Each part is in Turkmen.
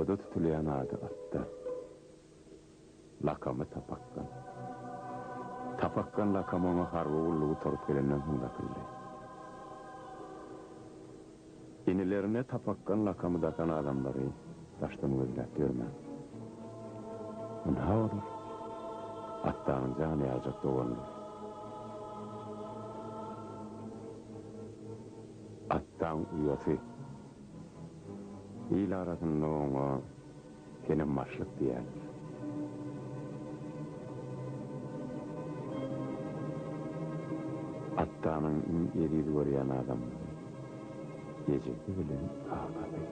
Obada tutulýan ady Atda. Lakamy Tapakgan. Tapakgan lakamy oňa harby gullugy gutaryp gelenden soň dakyldy. Inilerine Tapakgan lakamy dakan adamlary daşdan gözläp ýörmäň. Ynha olar, Atdanyň jany ýaljak doganlary. Atdaň uýasy. Il arasynda oňa Senem başlyk diýýärler. Atdanyň iň eziz görýän adamlary ejesi bilen kakasy.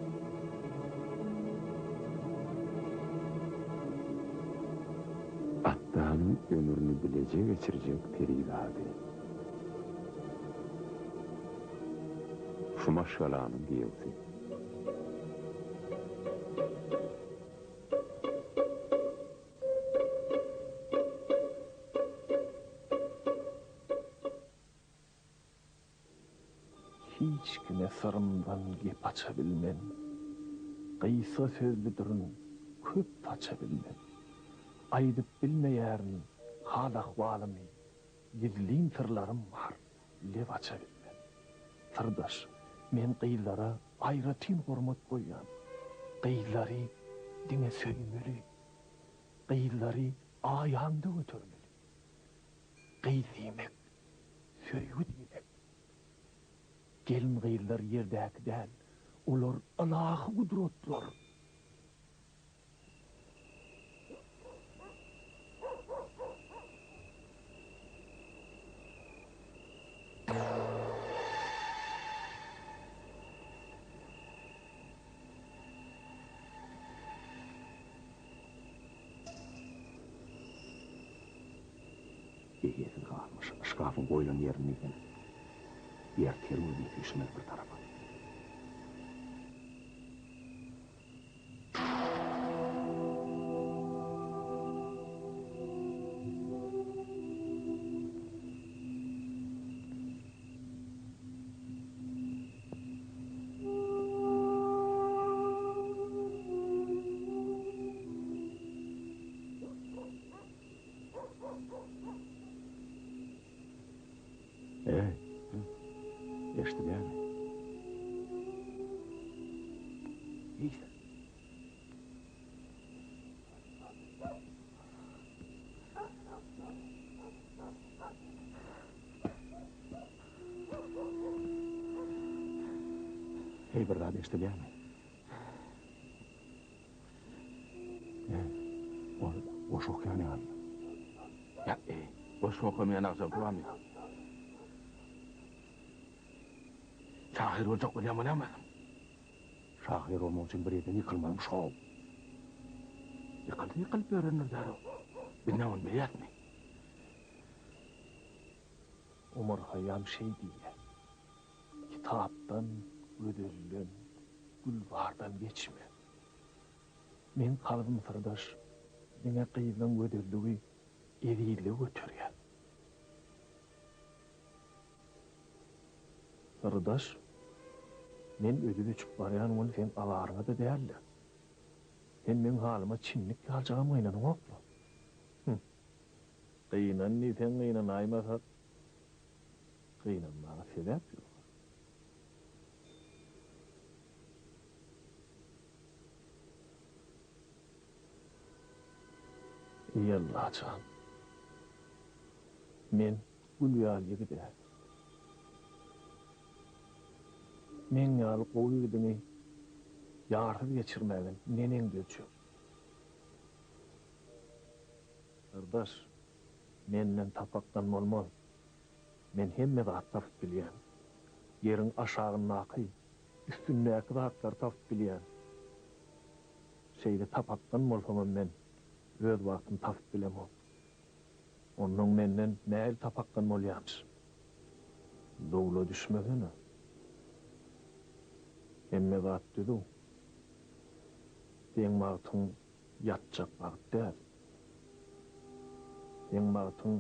Atdanyň ömrüni bileje geçirjek perizady. Şu maşgalanyň giýewsi. Hiç kime syrymdan gep aça bilmen. Gysga sözlüdirin, köp saça bilmen. Aýdyp bilmeýärin hal-ahwalymy, Gizlin syrlarym bar, leb aça bilmen. Syrdaş, men gyzlara aýratyn hormat goýýan. Gyzlary diňe söýmeli. Gyzlary aýaňda götermeli. Gyz diýmek, söýgi diýmek. Gelin-gyzlar ýerdäki däl, olar ylahy gudratlar. Eýesiz galmyş şkafyň goýlan ýerini diýsene. Ertir gözüni süýşürmeli bir tarapa. Eý, eşidilýärmi? Eýse. Heý, bir zat eşidilýärmi? Eý, ol goşgy okýan ýaly. Ýa, eý, goşgy okamaýan agşamky barmy? Şahyr boljak bolýan bolýarmysyň? Şahyr bolmak üçin bir ýerden ýykylmalymy şow? Ýykylsa ýykylyp ýörendir däl-ow. Biz näme ony bilýäsmi? Omar Haýýam şeý diýýär, Kitapdan, gözelden, gülbardan geçme. Meň kalbym syrdaş, diňe gyzlaň gözelligi, ezizligi göterýär. Syrdaş, men ölüp-öçüp barýan gün seň azaryňa-da däl-de. Sen meň halyma çinnik ýaljagam gynanyňok-la. Hüm. Gynan diýseň gynanaýmasak, gynanmaga sebäp ýok. Eý Allajan! Men gül ýaly ýigid-ä. Meň ýaly gowy ýigidiňi ýarsyz geçirmäge neneň dözjek? Gardaş, menden tapakdan bolmaz. Men hemme zat tapyp bilýän. Ýeriň aşagyndaky, üstündäki zatlary tapyp bilýän. Şeýle tapakdan bolsamam men öz wagtymy tapyp bilemok. Onnoň menden nähili tapakdan bolýamyş? Dowla düşmesene. Hemme zat düzüw. Seň bagtyň ýatjak bagt däl. Seň bagtyň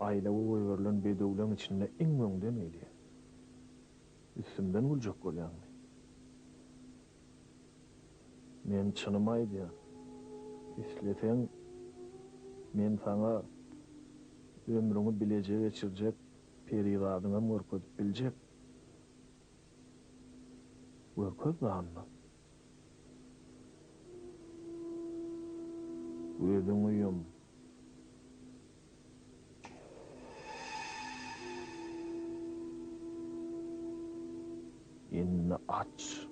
aýlawa goýberilen bedewleň içinde iň öňden gelýär. Üstümden güljek bolýaňmy? Men çynymy aýdýan. Isleseň, men saňa ömrüňi bileje geçirjek perizadyňam görkezip biljek. Görkez-de onda. Gözüňi ýum. Indi aç.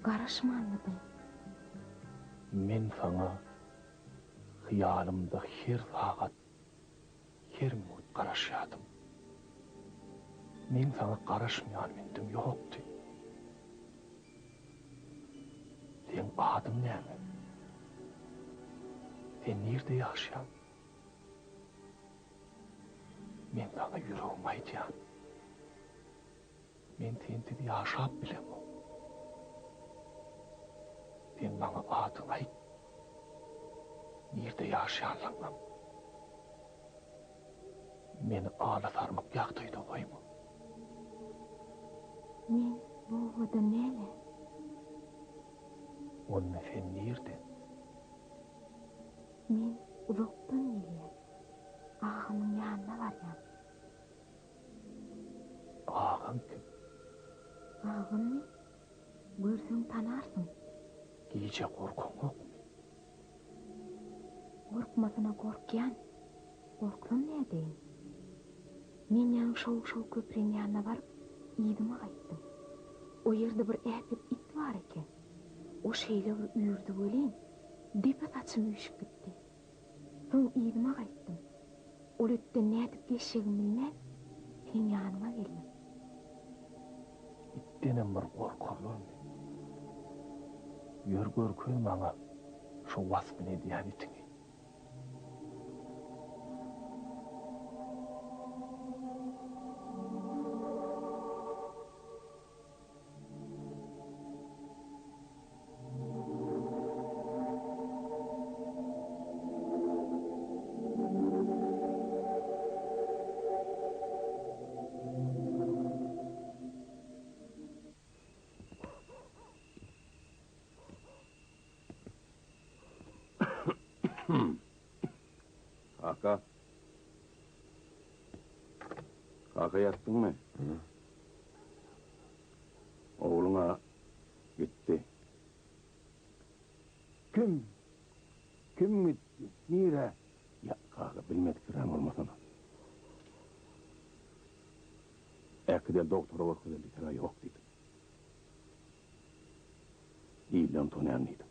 Garaşmanmydyň? Men saňa hyýalymda her sagat, her minut garaşýadym. Meň saňa garaşmaýan mindim ýokdy. Seň adyň näme? Sen nirde ýaşaýaň? Men saňa ýüregimi aýdýan. Men sensiz ýaşap bilemok. Sen maňa adyňy aýt. Nirde ýaşaýanlygyňam. Meni ala-sarmyk ýagdaýda goýma. Men bu obadan däl-ä. Onda sen nirden? Men uzakdan gelýän. Agamyň ýanyna barýan. Agaň kim? Agammy? Görseň tanarsyň. Gije gorkaňokmy? Gorkmasyna gorkýan. Gorksam nädeýin? Men ýaňy şow-şow köpriň ýanyna baryp, yzyma gaýtdym. O ýerde bir äpet it bar eken. O şeýle bir üýrdi welin, depe saçym üýşüp gitdi. Soň yzyma gaýtdym. Ol itden nädip geçjegimi bilmän, seň ýanyňa geldim. Itdenem bir gorkarlarmy? Ýör görkez maňa şo waspyny edýän itiňi. Kaka. Kaka ýatdyňmy? Ogluň-a gitdi. Kim? Kim gitdi? Nirä? Ýa, kaka, bilmediksirän bolmasana. Äkideli dogtora görkezeli diýseň-ä ýok diýdiň. Ilden utanýan diýdiň.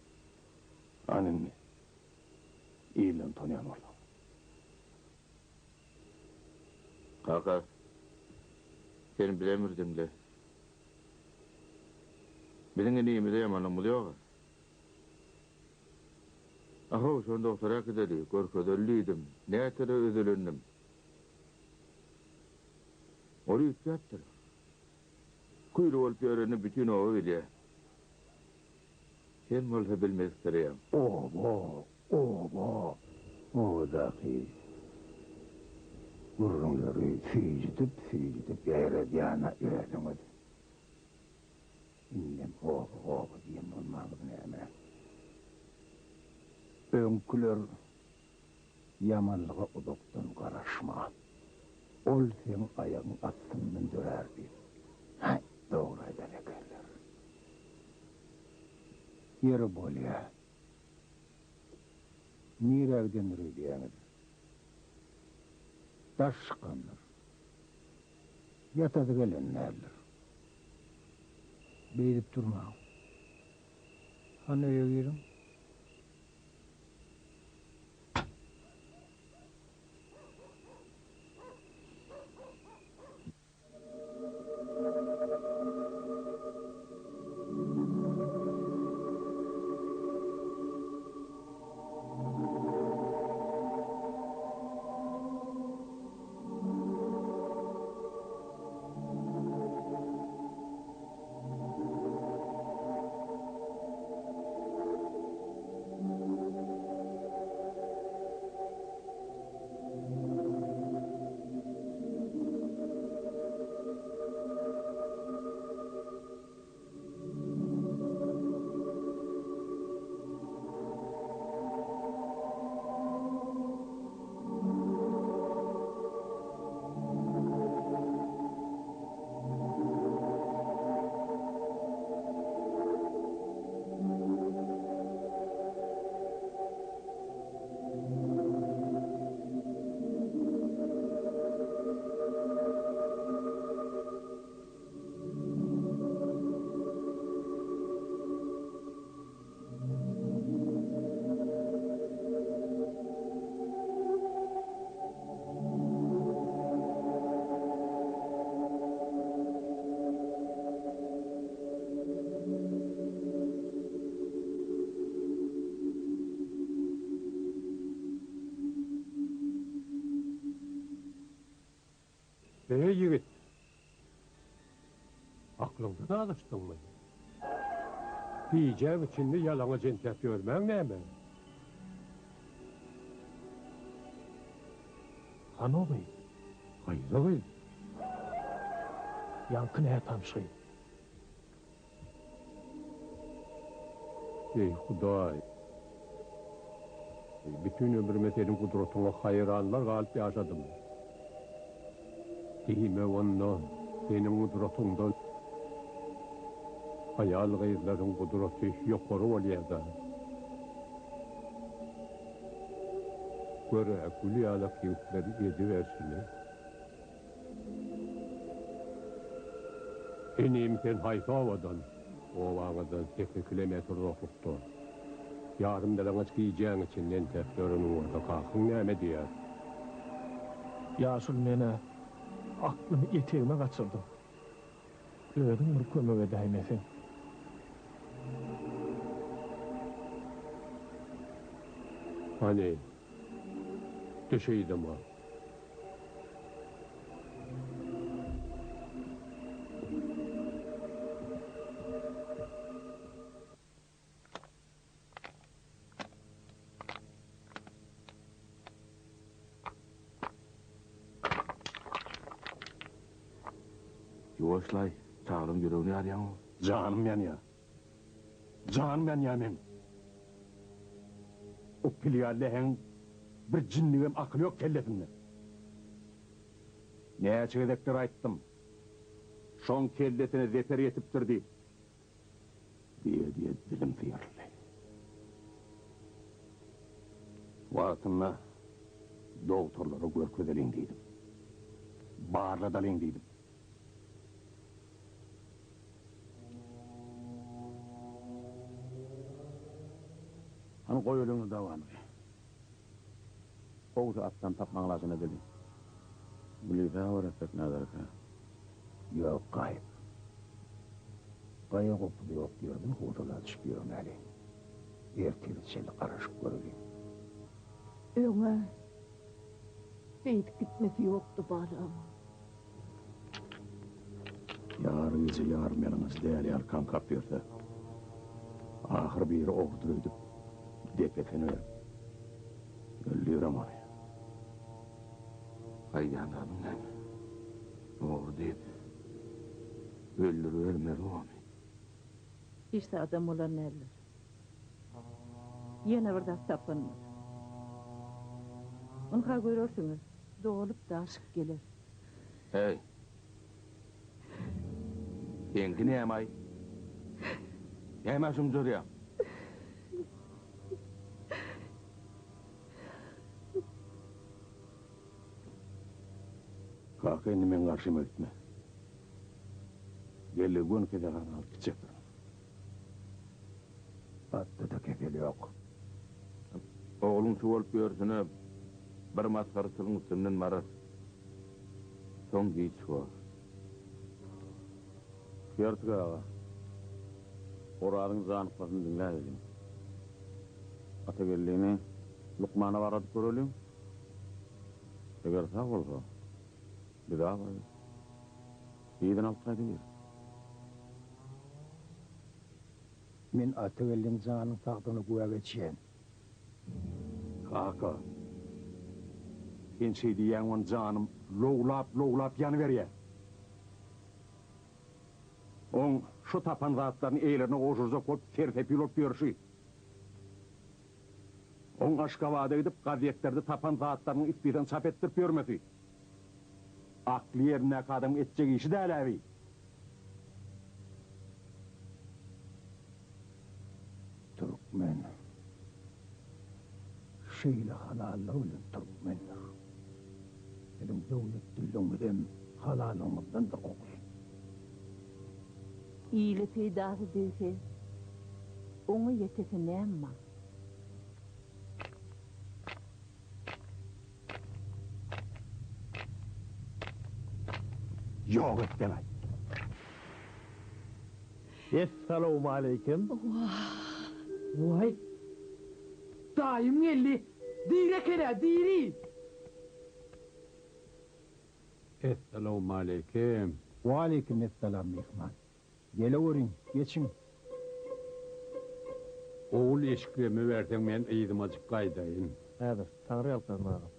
Hany indi, ilden utanýan bolsaň. Kaka, sen bizem bir diňle. Biziň inimize ýamanlygymyz ýog-a. Ahow, şony dogtora äkideli, görkezeli diýdim. Nätere özelendim. Ol üýtgäpdir. Küýli bolup ýörenini bütin oba bilýär. Sen bolsa bilmezsireýäň. Oba, oba, obadaky gürrüňleri süýjüdip-süýjüdip ýaýradýan-a özüňiz. Indem oba, oba diýen bolmaňyz näme? Öňküler Ýamanlyga uzakdan garaşma. Ol seň aýagyň astyndan dörär diýip, häý, dogry aýdan ekenler. Ýeri bolýa. Nirä gidendir öýdýäňiz? Daş çykandyr. Ýatasy gelen däldir. Beýdip durmaň. Hany öýe giriň. Eý, ýigit! Aklyňdan azaşdyňmy? Gijäň içinde ýalaňaç entäp ýörmäň näme? Hany o gyz? Haýsy gyz? Ýaňky nätanyş gyz. Eý, Hudaý! Bütin ömrüme Seniň gudratyňa haýranlar galyp ýaşadym. Diýmek onda, Seniň gudratyňdan aýal-gyzlaryň gudraty ýokary bolýar-da. Gör-ä, gül ýalak ýigitleri ediberşini. Inim, sen haýsy obadan? Obaňyzdan 8 kilometr uzaklykda. Ýarym ýalaňaç gijäň içinde entäp ýöreniň bolsa kakaň näme diýer? Ýaşuly men-ä aklymy etegime gaçyrdym. Özüň bir kömek edäýmeseň. Hany, düş yzyma. Ýuwaşlaý, çagalaň ýüregini ýarýaň-ow. Janym ýanýa. Janym ýanýa meň. O pilýa läheň bir jindigem akyly ýok kellesinde. Näçe gezekler aýtdym. Şoň kellesine zeper ýetipdir diýip. Diýe-diýe dilim syryldy. Wagtynda dogtorlara görkezeliň diýdim. Barladalyň diýdim. Hany goýalyň şu dawany. Gowusy atdan tapmaň lajyna edeliň. Milisä habar etsek näderkä? Ýok, Gaýyp. Gaýa gopuzy ýok ýerden howsala düşüp ýörmäli. Ertire çenli garaşyp göreliň. Öň-ä beýdip gitmesi ýokdy balam. Ýary gije ýarym ýalaňaç däli ýaly kaňkap ýörse, ahyr biri ogrudyr öýdüp, depesini berip, öldürem ony. Aýdýan zadyň näme? Ogry diýip, öldüribermeli ony. Hiç zadam bolan däldir. Ýene bir zat tapandyr. Ynha görersiňiz, dolup-daşyp geler. Heý! Seňki näme-aý? Nämä şumjarýaň? Kaka indi meň garşyma gitme. Gel-de göni keselhana alyp gitjekdirin. Atda-da kesel ýok. Ogluň şu bolup ýörsüne bir masgaraçylygyň üstünden barar. Soň giç bor. Kertik aga, Orazyň janykmasyny diňläýeliň. Atageldini lukmana barladyp göreliň. Eger sag bolsa, biz abraý. Yzyna alyp gaýdybiris. Men Atageldiň janynyň sagdygyna güwä geçýän. Kaka, sen şeý diýýäň ony janym lowlap-lowlap ýanyberýär. Oň şu tapan zatlaryny eýelerine gowşurjak bolup ser-sepil bolup ýörşi. Oň Aşgabada gidip gazetlerde tapan zatlarynyň ispisini çap etdirip ýörmesi. Akly ýerindäki adamyň etjek işi däl-ä bi. Türkmen şeýle halallygy bilen türkmendir. Biziň döwletliligiňizem halallygymyzdandyr ogul. Ile peýdasy degse, oňa ýetesi näme bar? Ýok etseň-aý. Essalawmaleýkim. Waý. Daýym geldi. Diri eken-ä, diri. Essalawmaleýkim. Waleýkim essalam myhman. Geleweriň, geçiň. Ogul eşiklerimi berseň men yzymajyk gaýdaýyn. Häzir, Taňry ýalkasyn agam.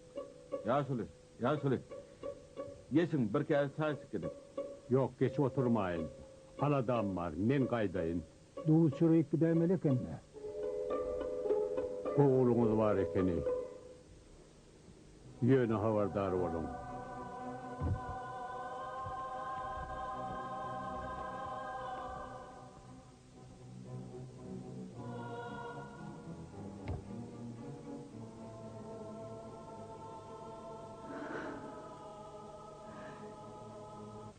Ýaşuly, ýaşuly. Geçiň, bir käse çaý içip gidiň. Ýok, geçip oturmaýyn. Aladam bar, men gaýdaýyn. Duz-çörek gidäýmeli eken-dä. Ogluňyz bar ekeni. Ýöne habardar boluň.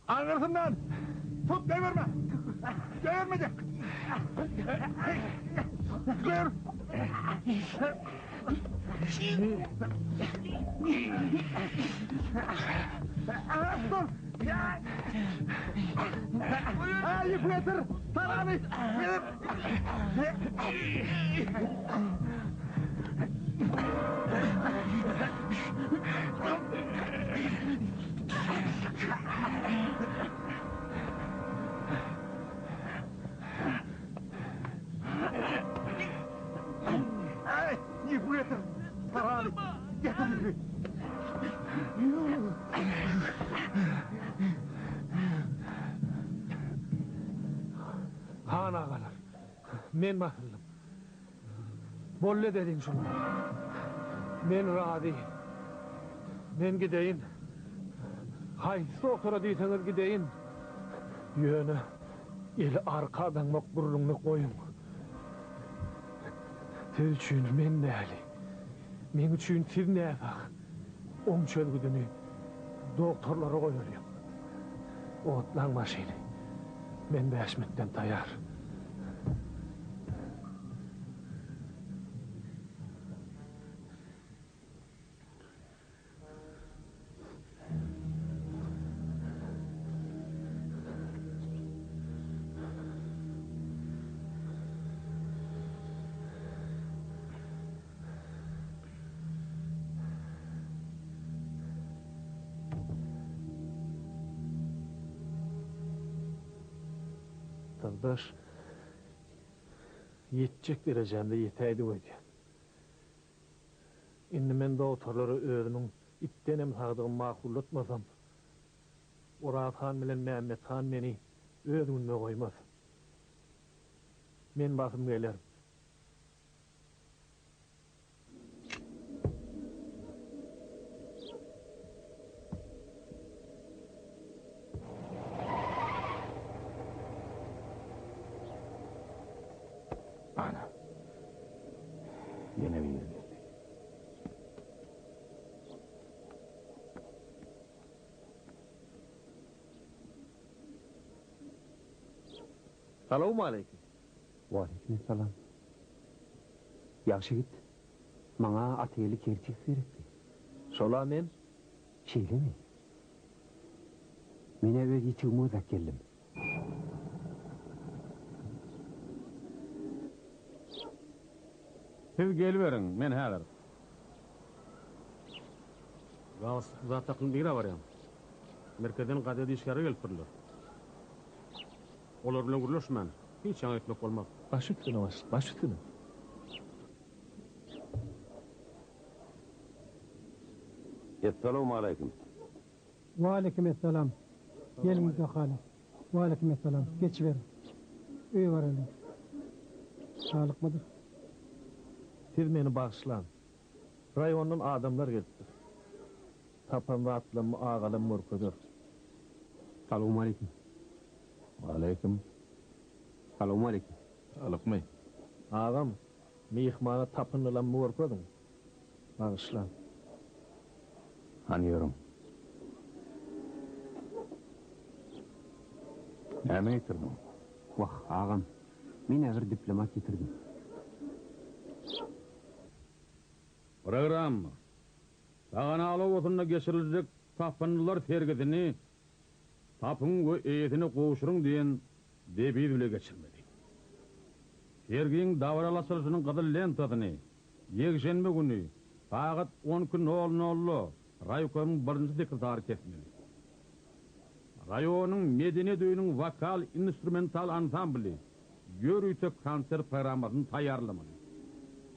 Aňyrsyndan! Tut, goýberme! Goýberme diýýän! Goýber! Dur! Ýüp getir! Sarany! Ýüpi getir! Sarany! Getir ýüpi! Han agalar, men basyldym. Boldy edeliň şuny. Men razy. Men gideýin. Haýsy dogtora diýseňiz gideýin. Ýöne eli arka daňmak gürrüňini goýuň. Siz üçin men däli. Meň üçin siz näsag. Oň çözgüdini dogtorlara goýalyň. Otlaň maşyny. Men bäşmitden taýar. Syrdaş, ýetjek derejämde ýetäýdik öýdýän. Indi men dogtorlara özümiň itdenem sagdygymy makullatmasam, Oraz han bilen Mämmet han meni öz günüme goýmaz. Men basym gelerin. Ana, ýene biri geldi. Salowmaleýkim. Waleýkimessalam. Ýagşy git. Maňa Atageldi Kertikow gerekdi. Şol-a men. Şeýlemi? Men-ä öz ýitigimi gözläp geldim. Siz geliberiň, men häzir. Galstuk zat dakynyp nirä barýaň? Merkezden gazet işgäri gelipdirler. Olar bilen gürleşmän, hiç ýaňa gitmek bolmaz. Baş üstüne, başlyk, baş üstüne. Essalawmaleýkim. Waleýkim essalam. Geliň dokaly. Waleýkim essalam. Geçiberiň. Öýe baralyň. Saglykmydyr? Siz meni bagyşlaň. Raýondan adamlar gelipdir. Tapan zatlammy agalam görkezer. Salowmaleýkim. Waleýkim. Salowmaleýkim. Saglykmy? Agam, myhmana tapyndylammy görkeziň. Bagyşlaň. Hany ýörüň. Näme getirdiň? Wah, agam, men-ä bir diplomat getirdim. Programma. Taganaly obasynda geçiriljek tapyndylar sergisini Tapyň we eýesine gowşuryň diýen dewiz bile geçirmeli. Sergiň dabaraly açylyşynyň gyzyl lentasyny ýekşenbe güni sagat on iki nol nolda raýkomyň birinji sekretary kesmeli. Raýonyň Medeniýet öýüniň wokal-instrumental ansambly ýörite konsert programmasyny taýýarlamaly.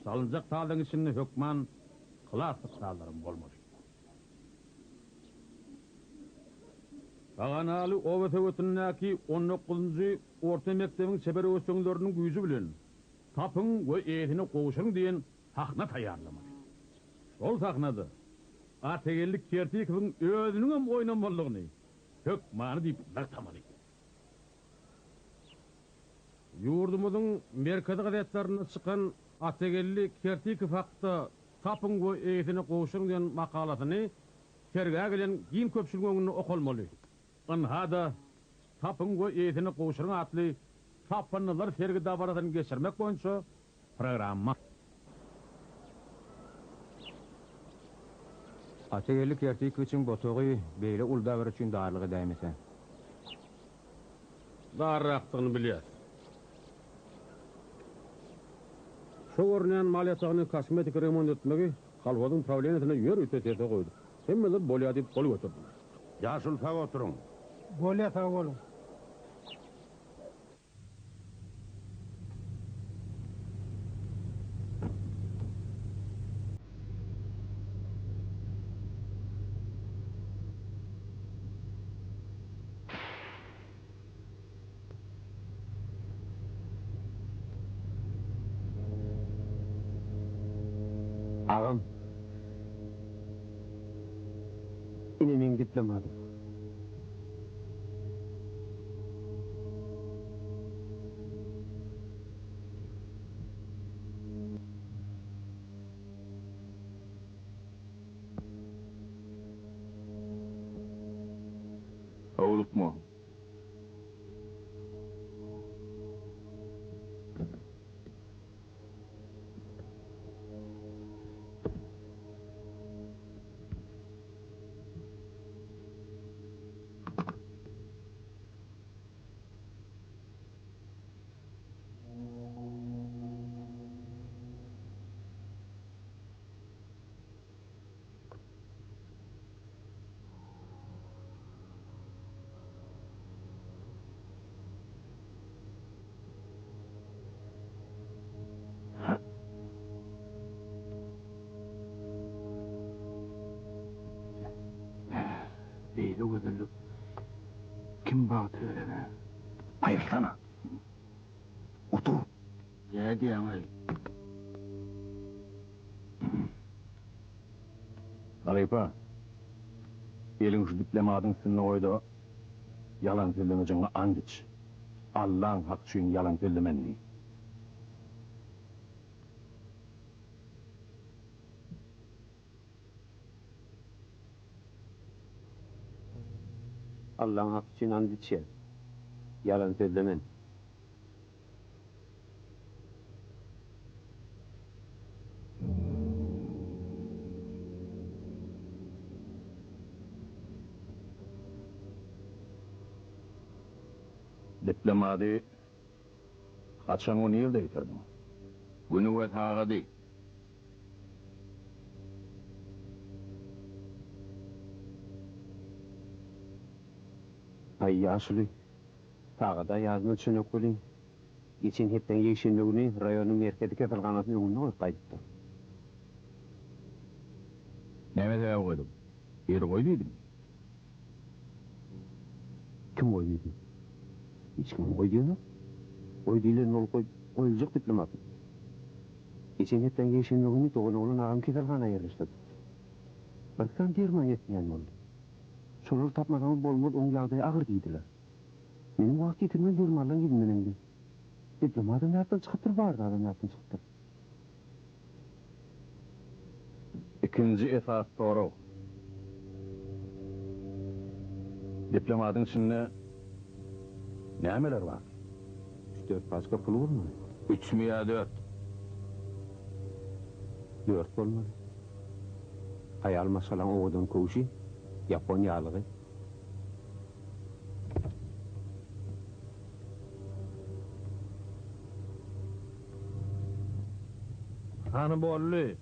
Çalynjak sazyň içinde hökman klassyk sazlaram bolmaly. Taganaly oba söwetindäki on dokuzynjy orta mekdebiň çeper öwüşginleriniň güýji bilen Tapyň we eýesine gowşuryň diýen sahna taýýarlamaly. Şol sahnada Atageldi Kertikowyň özüniňem oýnamalydygyny hökmany diýip nygtamaly. Ýurdumyzyň merkezi gazetlerinde çykan Atageldi Kertikow hakda Tapyň we eýesine gowşuryň diýen makalasyny sergä gelen giň köpçüligiň öňünde okalmaly. Ynha-da, Tapyň we eýesine gowşuryň atly tapyndylar sergi dabarasyny geçirmek boýunça programma. Atageldi Kertikowiçiň botagy beýle uly dabara üçin darlyk edäýmese. Darrakdygyny bilýäs. Şo görünýän mal ýatagyny kosmetiki remont etmegi kolhozyň prawleniýesine ýörite sese goýduk. Hemmeler bolýa diýip gol göterdiler. Ýaşuly sag oturyň. Bolýa sag boluň. Agam. Ine meň diplomatym. Howlukma. Beýle gözellik kim bagta berer-ä? Aýylsana. Otur. Nädýäň-aý? Halypa, eliňi şu diplomadyň üstünde goý-da, ýalan sözlemejegiňe ant iç. Allaň haky üçin ýalan sözlemen diý. Allaň haky üçin ant içýän. Ýalan sözlemen. Diplomady haçan we nirde ýitirdiň? Güni we sagady. Aý, ýaşuly, sagada ýadyma düşenok welin, geçen hepdäň ýekşenbe güni raýonyň merkezi keselhanasynyň öňünde goýup gaýdypdyr. Näme sebäbe goýduň? Biri goý diýdimi? Kim goý diýdi? Hiç kimem goý diýenok. Goý diýlen bolup goý, goýuljak diplomatmy? Geçen hepdäň ýekşenbe güni doganoglan agam keselhana ýerleşdirdi. Birki sany derman ýetmeýän boldy. Şolary tapmasaňyz bolmaz, oň ýagdaýy agyr diýdiler. Menem wagt ýitirmän dermanlaryň yzyndan eňdim. Diplomatam ýatdan çykypdyr, bar zadam ýatdan çykypdyr. Ikinji esasy sorag. Diplomadyň içinde nämeler bar? Üç-dört paçka pul bolmaly. Üçmi ýa dört? Dört bolmaly. Aýal maşgalaň owadan köwşi, ýapon ýalygy. Hany boldy.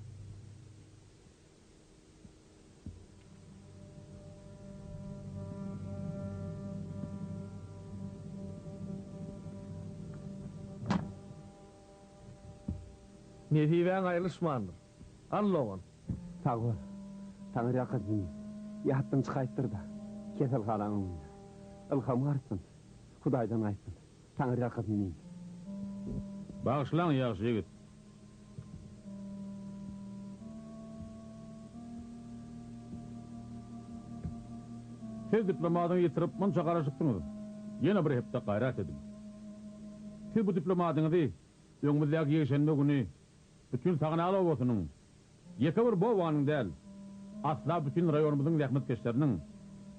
Nesibäň aýrylyşmandyr. Al dogan. Sag bol. Taňryýalkasyn inim. Ýatdan çykaýypdyr-da. Keselhanaň öňünde. Ylham garsyn. Hudaýdan gaýtsyn. Taňryýalkasyn inim. Bagyşlaň, ýagşy ýigit. Siz diplomadyňy ýitirip munça garaşypsyňyz. Ýene bir hepde gaýrat ediň. Siz bu diplomadyňyzy öňümizdäki ýekşenbe güni bütin Sagynal obasynyň, ýeke bir bu obanyň däl, asla bütin raýonymyzyň zähmetkeşleriniň,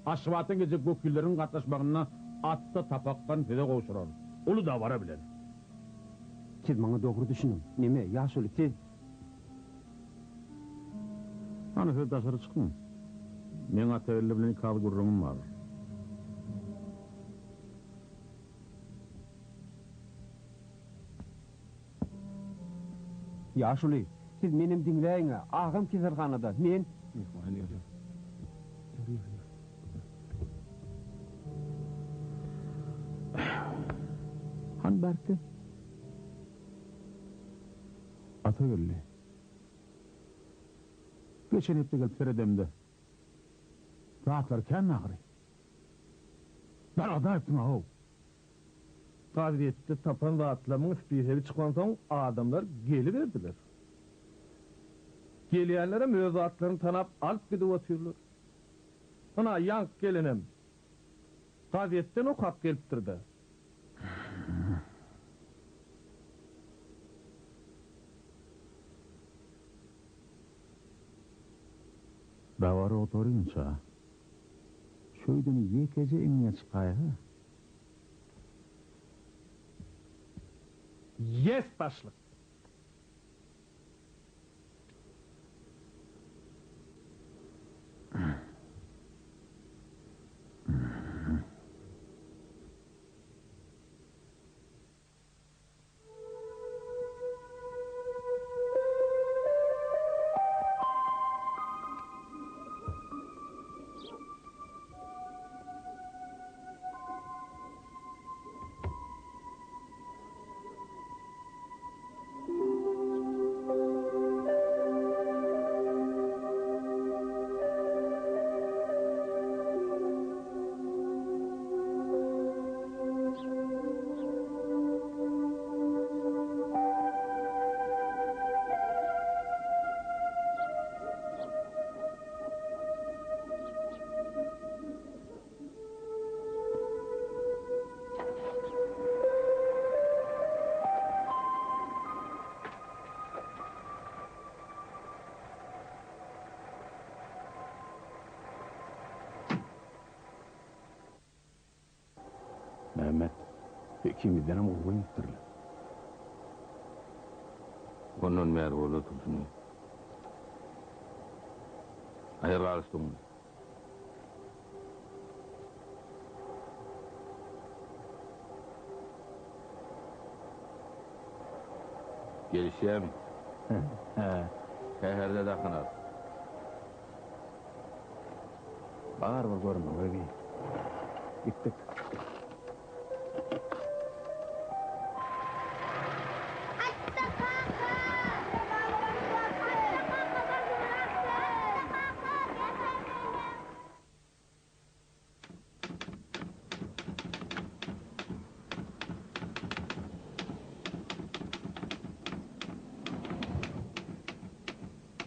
Aşgabatdan geljek wekilleriň gatnaşmagynda atda tapakdan size gowşurarys. Uly dabara bilen. Siz maňa dogry düşüniň. Neme, ýaşuly, siz. Hany, siz daşary çykyň. Meň Atageldi bilen ikagyz gürrüňim bar. Ýaşuly, siz menem diňläýiň-ä. Agam keselhanada, men. Myhman gelýär. Ýör, ýör, ýör. Hany bärkde? Atageldi. Geçen hepde gelip seredemde, zatlar kän ahyry. Dargadaýypsyň-a-how. Gazetde tapan zatlarymyň spisegi çykansoň adamlar geliberdiler. Gelýänlerem öz zatlaryny tanap alyp gidip otyrlar. Ynha, ýaňky gelenem gazetden okap gelipdir-dä. Dabara oturynça, şöýden ýekeje iňňe çykaýsa. Ýes, başlyk! Ikimizdenem gowy iýipdirler. Ondan bäri boldy oturyşyny. Aýyr galyşdygyňy. Gelişýärmi? Hä. Säherde dakynar. Barybir görmegegi. Gitdik. Atda kaka! Atda kaka bir gün Atda kaka!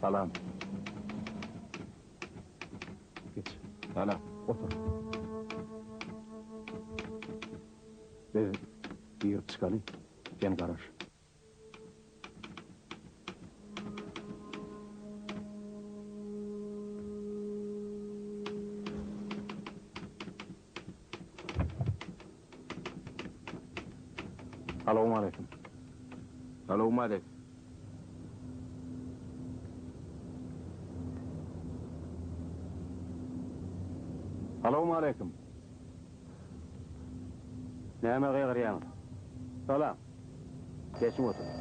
Salam. Geç. Salam. Otur. Biz girip çykaly. Sen garaş. Salowmaleýkim. Salowmaleýkim. Salowmaleýkim. Nämä gygyrýaňyz? Salam. Geçiň oturyň.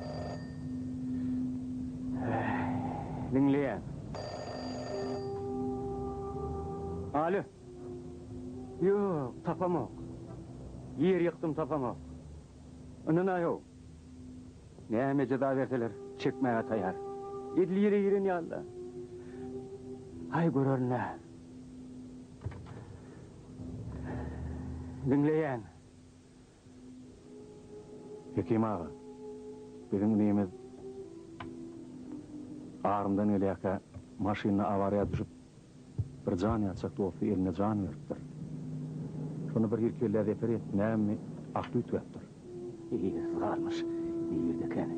Diňleýän. Alo. Ýok, tapamok. Ýer ýykdym, tapamok. Ynanaý-ow. Näme jeza berseler, çekmäge taýýar. Edil ýere giren ýaly-da. Haý, görerin-dä. Diňleýän. Hekim aga, biziň inimiz Arymdan gelýärkä maşynda awariýa düşüp, bir jan ýatjak dosty eline jan beripdir. Şonda bir hili kellä zeper ýetdi, nämemi, akly üýtgäpdir. Eýesiz galmyş, nirde ekeni?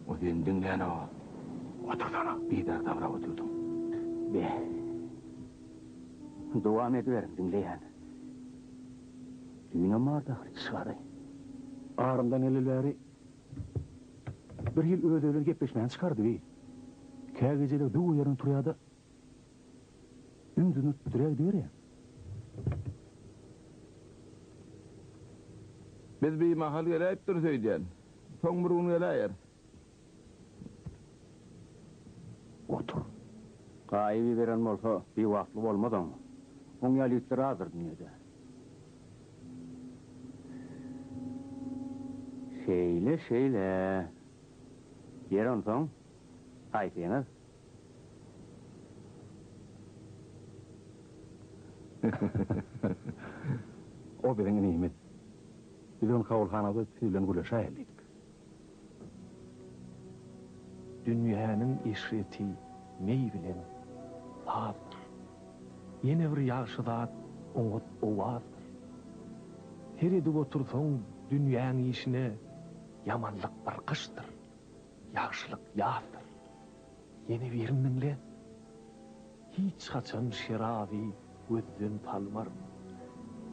O seni diňlänok. Otursana, biderek dabrap otyrdyň. Be. Dowam ediberiň, diňleýän. Düýnem bardy ahyry çyşgary. Arymdan geleli bäri bir hil özi bilen gepleşmäni çykardy bi. Kä gijeler zöwwe ýerinden turýar-da, ümzügini büdräp gidiberýär. Biz bimahal geläýipdiris öýdýän. Soň bir gün geläýeris. Otur. Gaýyp iberen bolsa, biwagtly bolmaz oňa. Oň ýaly ýigitler azdyr dünýede. Şeýle, şeýle. Ýeri onsoň, haýsyňyz? O biziň inimiz. Biz ony kabulhanada siz bilen gürleşäýeli diýdik. Dünýäniň eşreti meý bilen sazdyr. Ýene bir ýagşy zat oňat owazdyr. Seredip otursaň dünýäň işine ýamanlyk bir gyşdyr, ýagşylyk ýazdyr. Ýene birini diňle. Hiç haçan şeraby gözden salmaryn.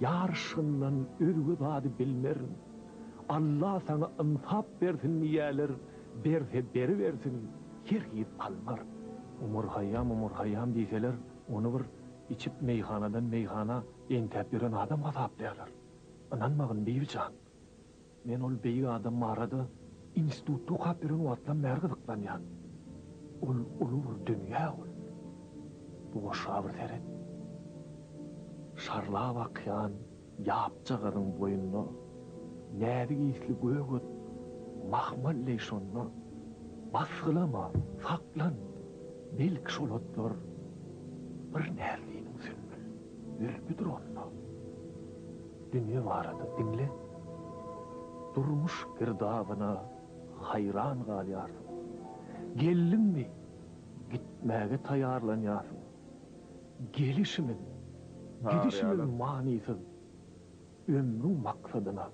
Ýar yşgyndan özge zady bilmerin. Alla saňa ynsap bersin diýýäler, berse beribersin, hergiz almaryn. Omar Haýýam, Omar Haýýam diýseler, ony bir içip meýhanadan meýhana entäp ýören adam hasaplaýarlar. Ynanmagyn, Bibijan. Men ol beýik adam barada institutda okap ýören wagtlam bäri gyzyklanýan. Ol uly bir dünýä ol. Bu goşga bir seret. Şarlap akýan ýapjagazyň boýunda näzik ysly gök ot mahmal deý şonda. Basgylama, saklan, belki şol otlar bir näzliniň sümbül zülpüdir onda. Dünýe barada diňle. Durmuş girdabyna haýran galýarsyň. Geldiňmi, gitmäge taýýarlanýarsyň. Gelişimiz, gidişimiz manysyz ömrüň maksadyna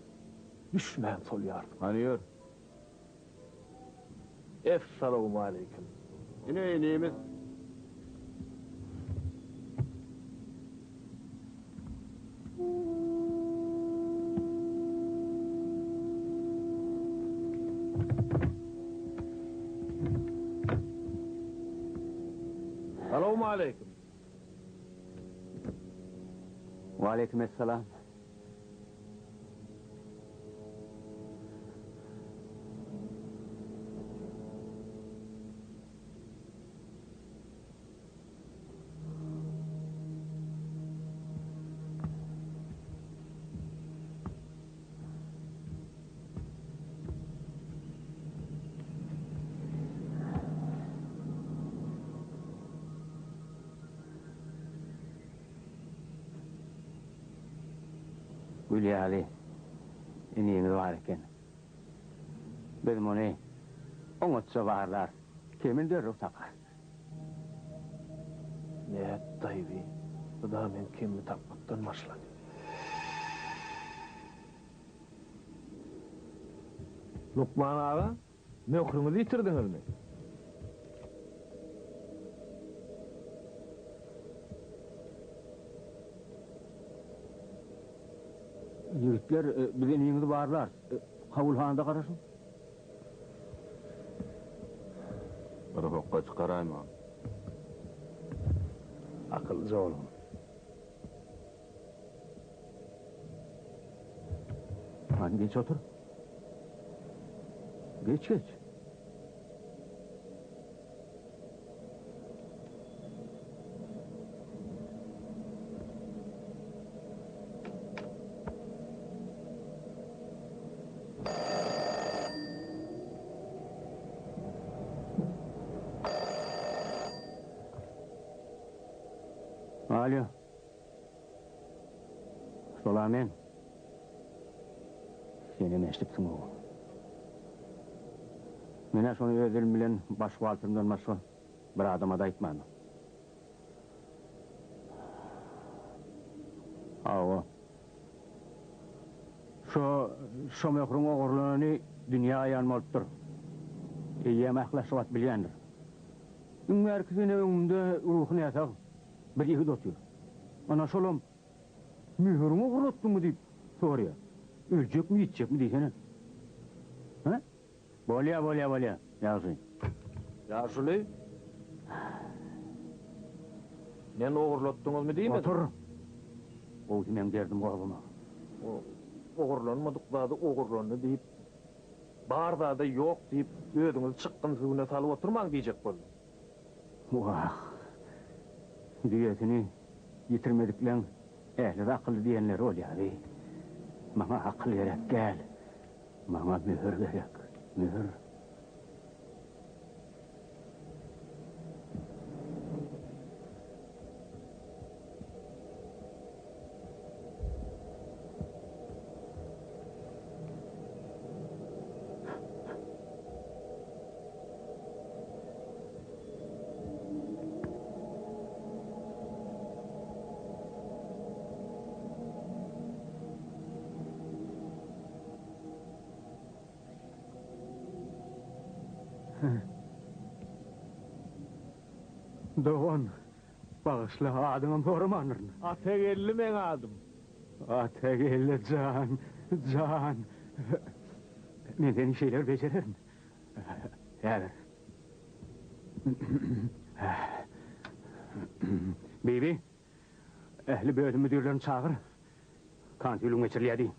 düşmän solýarsyň. Hany ýör. Essalawmaleýkim. Ine inimiz. Salowmaleýkim. Waleýkim essalam. Gül ýaly iniňiz bar eken. Biz muny oňatja barlarys. Kemini derrew taparys. Nätdaýby, bu-da meň kemimi tapmakdan başlady. Lukman aga, möhrüňizi ýitirdiňizmi? Ýigitler, biz iniňizi barlarys. Kabulhanada garaşyň. Bir hokga çykaraýma. Akyllyja boluň. Hany geç otur. Geç geç. Alýo. Şola men. Senem eşidipsiň-ow. Men-ä şony öz dilim bilen baş buhgalterimden başga bir adama-da aýtmandym. Hawa. Şo, şo möhüriň ogurlanany dünýä aýan bolupdyr. Eýýäm ähli Aşgabat bilýändir. Iň bärkisi ine öňümde ruhy näsag bir ýigit otyr. Ana şolam Möhüriňi ogurlatdyňmy diýip soraýar. Öljekmi, ýitjekmi diýsene. Hä? Bolýa, bolýa, bolýa, ýagşy. Ýaşuly, men ogurlatdyňyzmy diýmedim. Otur! Gowusy meň derdim gozgama. Ogurlanmadyk zady ogurlandy diýip, bar zada ýok diýip, özüňizi çykgyn süwüne salyp oturmaň diýjek boldum. Wah, düýesini ýitirmedikleň ählisi akylly diýenleri bolýar-eý. Maňa akyl gerek däl. Maňa möhür gerek, möhür. Dogan, bagyşla, adyňam soramandyryn. Atageldi meň adym. Atageldi jan, jan. Men seni şeýle bir bejererin. Häzir. Bibi, ähli bölüm müdirlerini çagyr. Konsilium geçirilýär diý.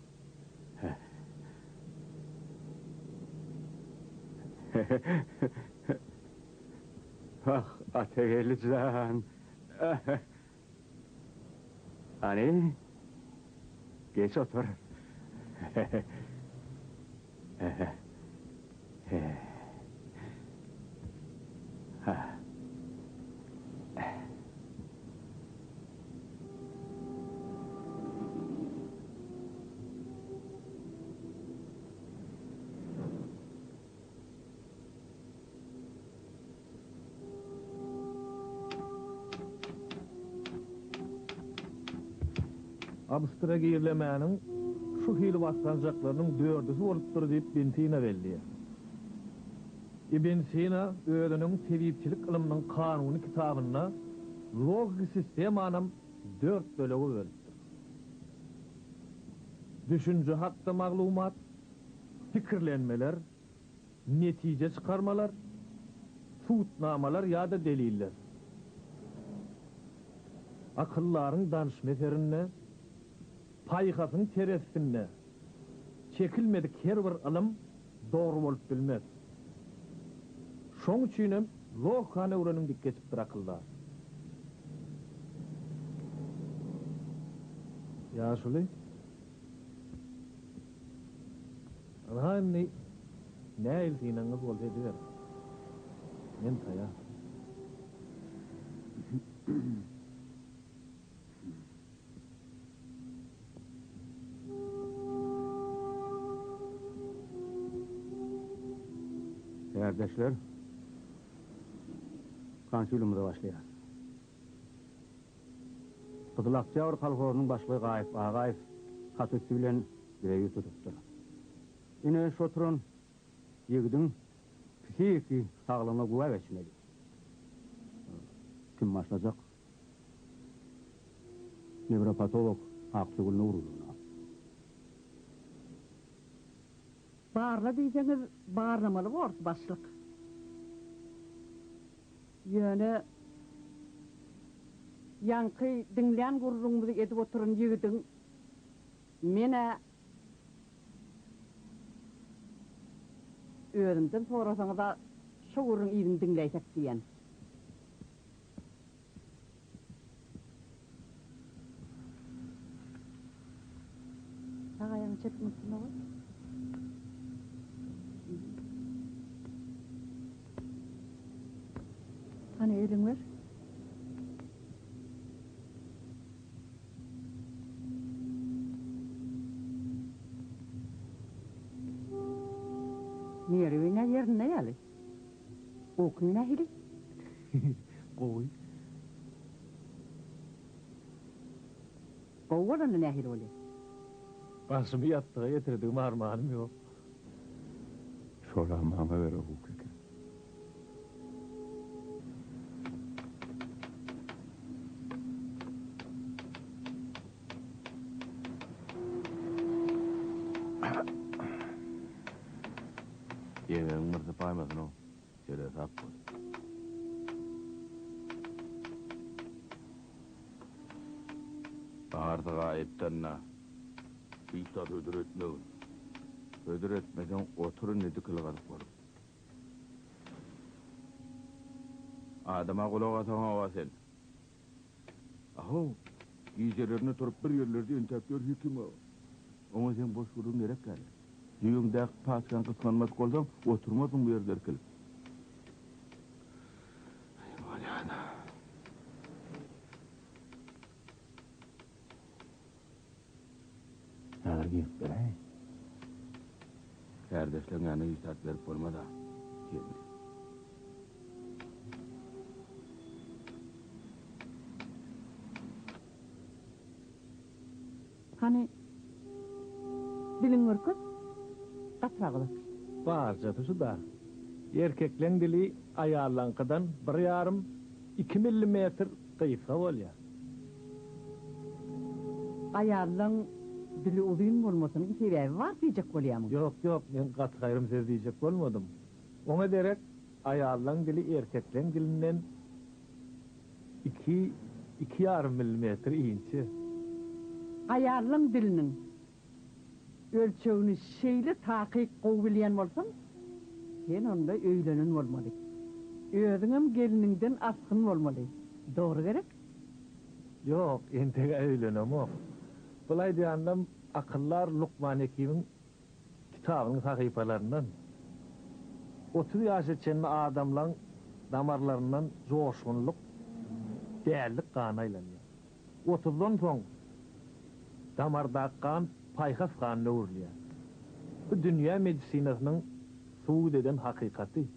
Ah, Atageldi jan. Hany, geç otur. Abstragirlemäniň şu hili basgançaklarynyň dördüsi bolupdyr diýip Ibn Sina belleýär. Ibn Sina özüniň Tebipçilik ylmynyň kanuny kitabynda logiki sistemanam dört bölege bölüpdir. Düşünje hakda maglumat, pikirlenmeler, netije çykarmalar, subutnamalar ýa-da deliller. Akyldaryň danyşma eserinde, paýhasyň terezisinde çekilmedik her bir ylym dogry bolup bilmez. Şoň üçinem logikany öwreniň diýip geçipdir akyldar. Ýaşuly. Ynha indi nähili synagyňyz bolsa ediberiň. Men taýar. Kärdeşler, konsiliumymyza başlaýarys. Gyzyl Oktýabr kolhozynyň başlygy Gaýyp Agaýew hat üsti bilen bize ýüz tutupdyr. Ine, şu oturan ýigidiň psihiki saglygyna güwä geçmeli. Kim başlajak? Newropatolog Akjagül Nurulowna. Barla diýseňiz, barlamaly borus, başlyk. Ýöne ýaňky diňlän gürrüňimizi edip oturan ýigidiň men-ä özümden sorasaňyz-a şo gürrüň yzyny diňläýsek diýen. Sag aýagyňy çepiň üstüne goý. Hany eliňi ber. Nerwiň-ä ýerinde ýaly. Ukyň nähili? Gowy. Gowy bolanda nähili bolýar? Başymy ýassyga ýetirdigim armanym ýok. Şolam maňa gerek uky eken. Ýeňňeň bir sypaýmasyn-ow, seresap bol. Barysy gaýypdan-da, hiç zat hödür etmegin. Hödür etmeseň, otur indi dikil gazyk bolup. Adama gulak asaňok-a sen. Ahow, gijelerine turup bir ýerlerde entäp ýör Hekim aga. Oňa seň boş gürrüň gerek däl. Jübüňdäki paçkany gysganmadyk bolsaň, oturmazdyň bu ýerde irkilip. Aý, bolýa-da. Häzir girip beräý. Kärdeşleň ýanyna hiç zat berip bolmaz-a, geldi. Hany, diliňi görkez, gatyrak uzat. Barjasy şu-da. Erkekleň dili aýallaňkydan bir ýarym, iki millimetr gysga bolýar. Aýallaň dili uzyn bolmasynyň sebäbi bar diýjek bolýamyň? Ýok, ýok, men gaty-gaýrym söz diýjek bolmadym. Oňa derek aýallaň dili erkekleň dilinden iki, iki ýarym millimetr inçe. Aýallaň diliniň ölçegini şeýle takyk gowy bilýän bolsaň, sen onda öýlenen bolmaly. Özüňem gelniňden asgyn bolmaly. Dogry gerek? Ýok, entek-ä öýlenemok. Bul aýdýanlam akyldar Lukman Hekimiň kitabynyň sahypalaryndan. 30 ýaşa çenli adamlaň damarlaryndan joşgunlyk, dällik gany aýlanýar. Otuzdan soň damardaky gan paýhas ganyna öwrülýär. Bu dünýä medisinasynyň subut eden hakykaty.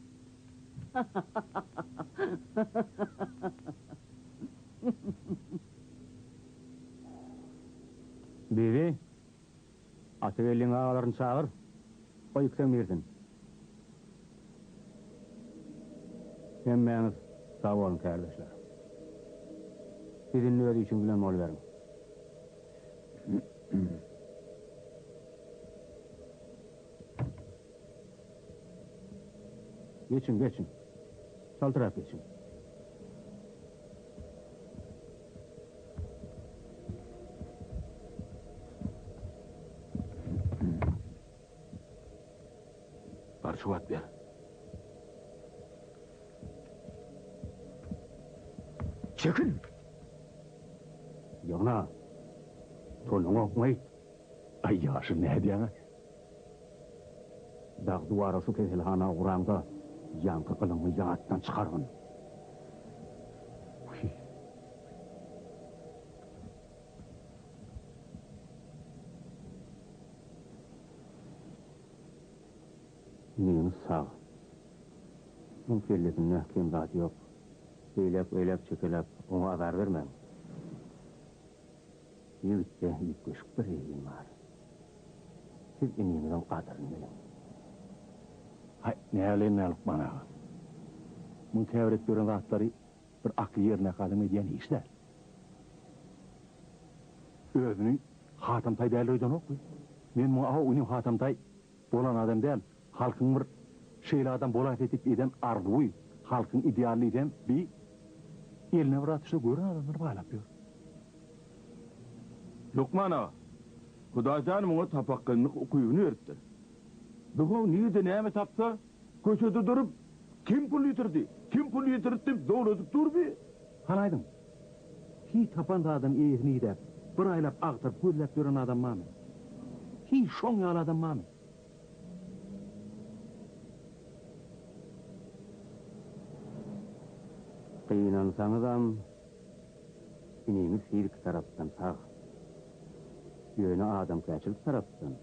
Bibi, Atageldiň agalaryny çagyr, goý ikisem girsin. Hemmäňiz sag boluň, kärdeşler. Siz indi öz işiňiz bilen boluberiň. Geçiň, geçiň. Çaltrak geçiň. Bar şu wagt ber. Çekil! Ýygna! Tonuňy okmaýt! Aý ýaşuly nädýäň-ä? Dag duwara şu keselhana ugraňda ýaňky gylyňy ýatdan çykargyn. Wiý. Iniňiz sag. Oň kellesinde kem zat ýok. Eýläk-beýläk çekeläp, oňa azar bermäň. Ýigitde üýtgeşik bir zehin bar. Siz iniňiziň gadyryny biliň. Haý, näbileýin-dä, Lukman aga. Muň käbir edip ýören zatlary bir akly ýerindäki adam edýän iş däl. Özüni Hatamtaý däldir öýdenokmy? Men muňa aw inim Hatamtaý bolan adam däl, halkyň bir şeýle adam bolaýsa diýip eden arzuwy, halkyň idealy diýsem, bi eline bir zat düşse gören adamlary baýlap ýör. Lukman aga, Hudaýjan muňa tapakgynlyk ukybyny beripdir. Bu-how nirde näme tapsa, köçede durup, Kim pul ýitirdi? Kim pul ýitirdi diýip zowladyp dur bi. Hany aýdyň, hiý tapan zadynyň eýesini idäp, bir aýlap agtaryp gözläp ýören adam barmy? Hiý şoň ýaly adam barmy? Gynansaňyzam, iniňiz fiziki tarapdan sag. Ýöne adamkärçilik tarapdan.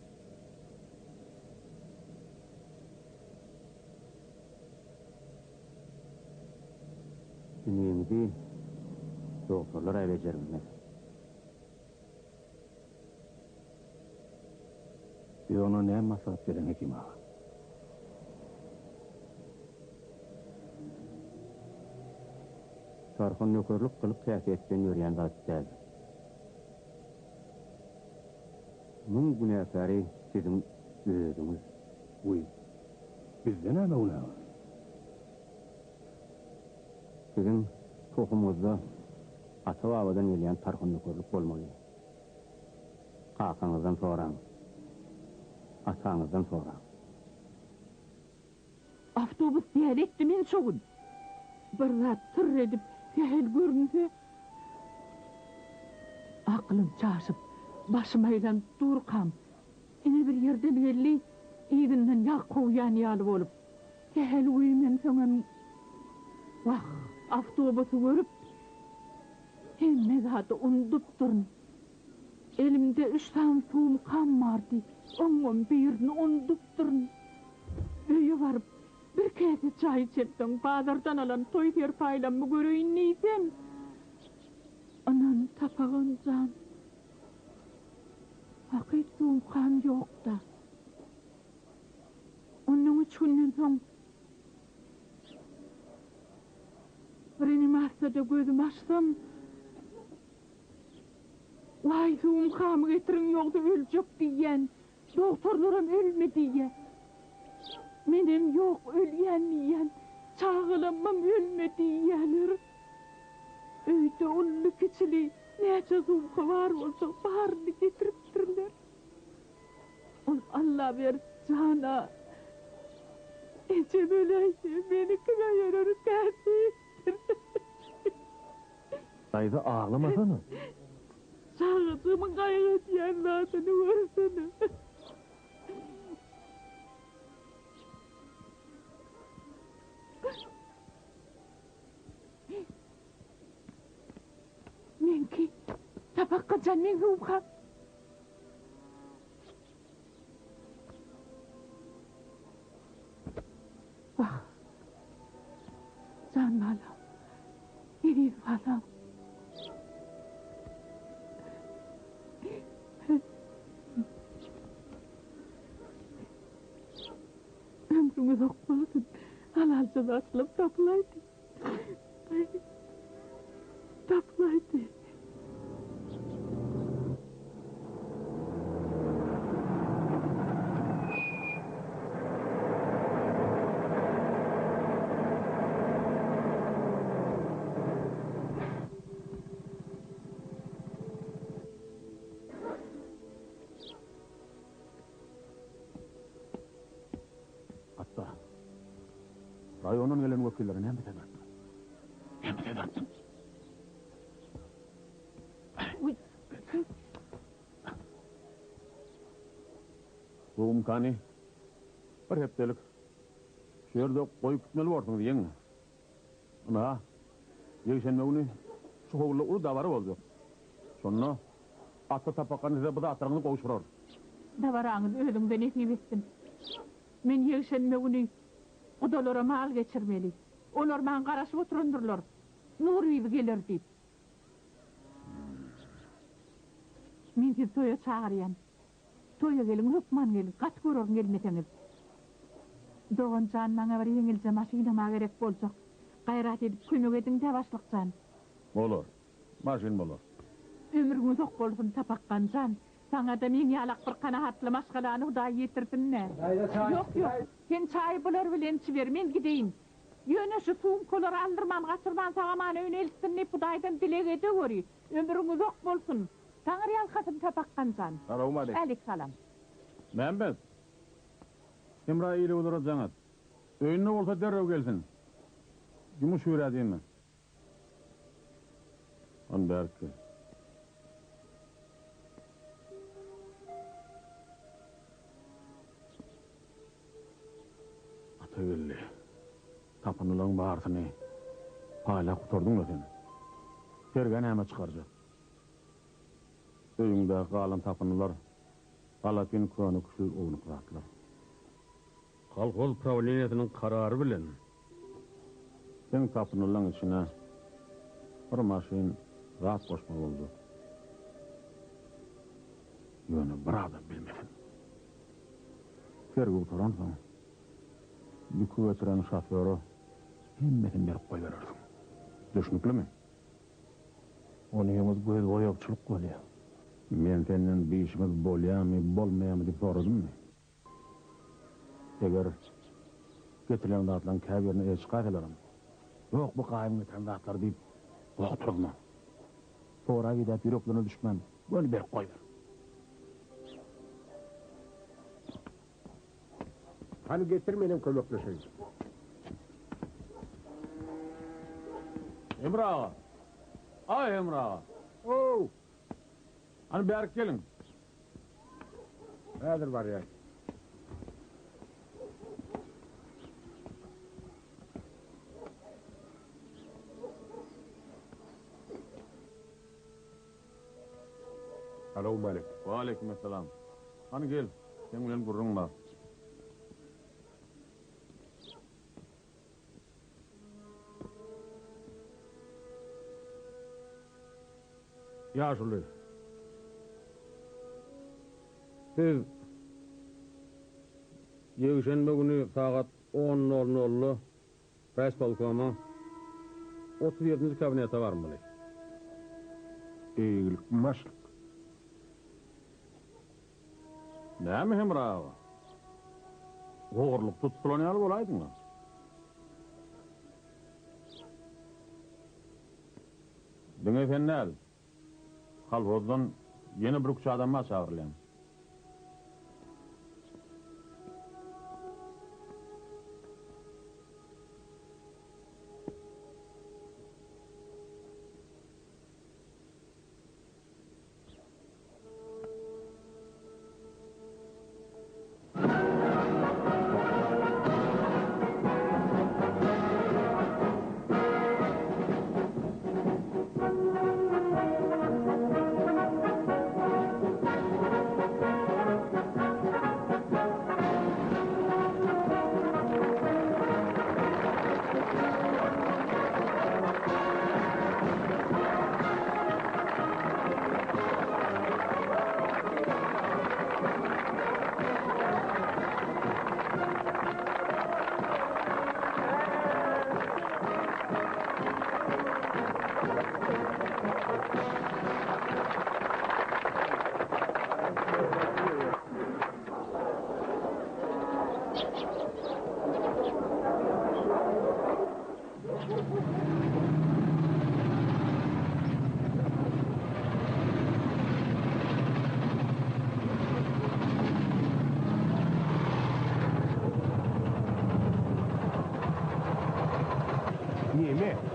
Iniňizi dogtorlar-a bejermez. Biz ona näme maslahat beren Hekim aga? Tarhun nökerlik gylyk-häsiýetden ýörýän zat däl. Muň günäkäri siziň özüňiz. Wiý, bizde näme günä bar? Siziň tohumyňyzda ata-babadan gelýän tarhun nökerlik bolmaly. Kakaňyzdan soraň. Ataňyzdan soraň. Awtobus däli etdi meni şo gün. Bir zat tyrr edip sähel görünse, aklym çaşyp, başym aýlanyp durkam, ine bir ýerden geldi, yzyndan ýag kowýan ýaly bolup. Sähel güýmensoňam, wah, awtobusy görüp, hemme zady unudupdyryn. Elimde üç sany sumkam bardy, oňam birini unudupdyryn. Öýe baryp, bir käse çaý içemsoň, bazardan alan toý serpaýlammy göreýin diýsem, ynan, tapagan jan, hakyt sumkam ýok-da. Ondan üç günden soň reanimasiýada gözümi açsam, Waý sumkamy getiriň ýogsa öljek diýýän. Dogtorlaram ölme diýýä. Menem ýok ölýän diýýän. Çagalammam ölme diýýäler. Öýde ully kiçili näçe sumka bar bolsa baryny getiripdirler. Ol Allaberdi jana ejem öläýse meni kime bererkä diýipdir. Daýza aglamasana. Çagajygymyň gaýgy edýän zadyny görsene. Meňki tabakgajan meň sumkam. Wah! Jan balam, eziz balam. Ömrüň uzak bolsun, halalja maşgalam tapylaýdy. Tapylaýdy. Atda. Raýondan gelen wekillere näme söz aýtdyň? Näme söz aýtdyň? Sumkany bir hepdelik şu ýerde goýup gitmeli borsuňyz, ýeňňe. Ynha, ýekşenbe güni şu howluda uly dabara boljak. Şonda Ata tapakan size bu zatlaryňyzy gowşurar. Dabaraňyz özüňize nesip etsin. Men ýekşenbe güni gudalara mal geçirmeli. Olar maňa garaşyp oturandyrlar, Nurbibi geler diýip. Men sizi toýa çagyrýan. Toýa geliň, hökman geliň, gaty görerin gelmeseňiz. Dogan jan, maňa bir ýeňilje maşynam-a gerek boljak. Gaýrat edip kömek ediň-dä, başlyk jan. Bolar. Maşyn bolar. Ömrüň uzak bolsun, Tapakgan jan. Saňa-da meň ýalak bir kanagatly maşgalany Hudaý ýetirsin-dä. Ýok, ýok. Sen çaýy bular bilen içiber, men gideýin. Ýöne şu sumkalary aldyrman, gaçyrman sag-aman öýüne eltsin diýip Hudaýdan dileg edeweri. Ömrüň uzak bolsun. Taňry ýalkasyn Tapakgan jan. Salowmaleýkim. Älik salam. Mämmet! Hemra Ilewlere jaň et. Öýünde bolsa derrew gelsin. Ýumuş ýörä diýme. Hany bärik gel. Atageldi, tapyndylaryň barysyny paýlap gutardyň-la sen. Sergä näme çykarjak? Öýüňdäki galan tapyndylar galapyn köne-küşül ownuk zatlar. Kolhoz prawleniýesiniň karary bilen seň tapyndylaň içine bir maşyn zat goşmaly boljak. Ýöne bir adam bilmesin. Sergi gutaransoň, ýüki getiren şofýora hemmesini berip goýberersiň. Düşnüklimi? Onyňyz gözboýagçylyk bolýa. Men senden bu işiňiz bolýamy, bolmaýamy diýip soradymmy? Eger getirilen zatlaryň käbirine el çykaýsalaram, Ýok, bu gaýybyň getiren zatlary diýip, goh turuzma. Sorap-idäp ýüreklerine düşmän, göni berip goýber. Hany getir menem kömekleşeýin. Hemra aga! Aý, Hemra aga! Ow! Hany bärik geliň. Häzir barýan. Salowmalik. Waleýkim essalam. Hany gel, seň bilen gürrüň bar. Ýaşuly, siz ýekşenbe güni sagat on nol nolda raýispolkoma 37-nji kabinete barmaly. Eýgilikmi başlyk? Näme Hemra aga? Ogurlykda tutulan ýaly bolaýdyň-a. Diňe sen däl, kolhozdan ýene birküç adam bar çagyrylýan.